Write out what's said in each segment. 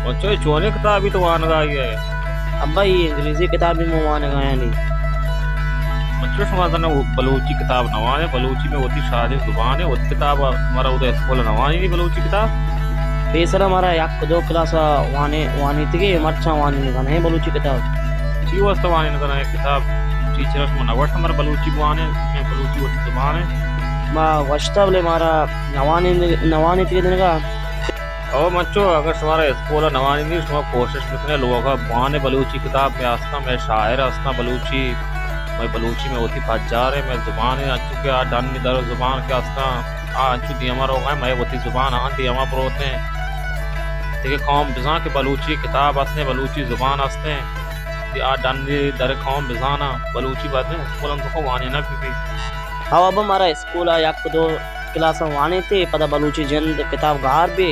بچو، اے چونیں کتابے تو وانگا ئے؟ ابا، اے انگریزی کتابے من وانگا یانی۔ بچو، شما زاناں بلوچی کتاب نہ وانے، بلوچی مئے وتی شاھیں زبانے، وتی کتاب مارا اود ءَ اسکول ءَ نہ وانینی بلوچی کتاب؟ پیسرا مارا یک دو کلاس ءَ وانے، وانینتگی، مرچاں وانینگ نہ ایں بلوچی کتاب۔ چی واسطہ وانینگ نہ ایں کتاب؟ ٹیچر ءَ شما نہ گوشت مارا بلوچی بوانے، مئے بلوچی وتی زبانے؟ ما گوشتا بلے مارا نہ وانین-، نہ وانینتگی دنگا۔ او مچو، اگر شمارا اسکول ءَ نہ وانینی، شما کوشش بکنے لوگ ءَ بوانے، بلوچی کتاب مئے استاں، مئے شاعر استاں بلوچی، مئے بلوچی مئے وتی پجار ایں، مئے زبان ایں، انچو کہ آ ڈنی در زبان کہ استاں، آ انچو دیما روگ ءَ ایں، مئے وتی زبان آں دیما بروت ایں۔ دگہ قوم بزاں کہ بلوچی کتاب استیں، بلوچی زبان استیں، آ ڈنی در قوم بزاناں، بلوچی باید اسکول ءَ تو وانینگ بہ بی۔ او ابا، مارا اسکول ءَ یک دو کلاس ءَ وانینتے، پدا بلوچی جند کتاب گار بی۔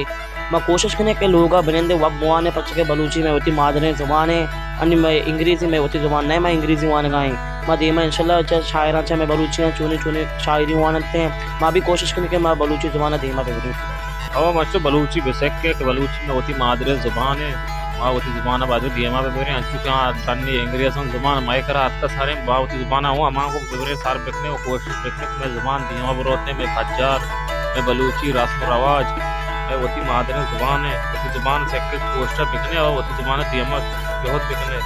ما کوشش کنیں کہ لوگ ءَ بنندے وت بوانیں، پرچا کہ بلوچی مئے وتی مادریں زبان ایں، انی مئے انگریزی مئے وتی زبان نہ ایں، ما انگریزی وانگا ایں۔ ما دیما انشاءاللہ چہ شاعراں، چہ مئے بلوچیاں چونیں چونیں شاعری واننت ایں، ما بھی کوشش کنیں کہ ما بلوچی زبان ءَ دیما ببریں۔ او مچو، بلوچی بہ سکے کہ بلوچی مئے وتی مادریں زبان ایں، ما وتی زبان ءَ باید دیما ببریں، انچو کہ آ ڈنی انگریزاں زبان مئے کرا اتکا سر ایں، ما وتی زبان ءَ ہوں ہما گوں ببریں، سر بکنیں و کوشش بکنیں کہ مئے زبان دیما بروت ایں، مئے پجار، مئے بلوچی رسم و رواج، مئے وتی مادریں زبان ایں، وتی زبان سکے کوشش بکنیں اور وتی زبان دیما جہد بکنیں۔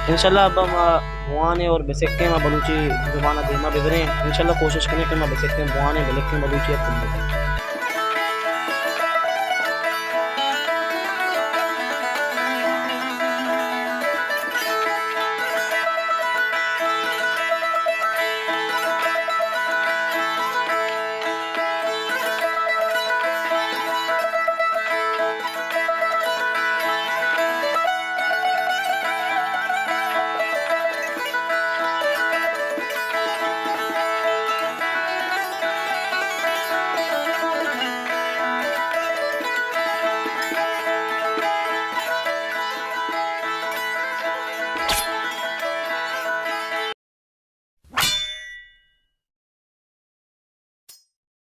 انشاءاللہ ابا، ما بوانیں اور بسکیں، ما بلوچی زبان دیما ببریں۔ انشاءاللہ کوشش کنیں کہ ما بسکیں، بوانیں، بلکیں بلوچی ءَ۔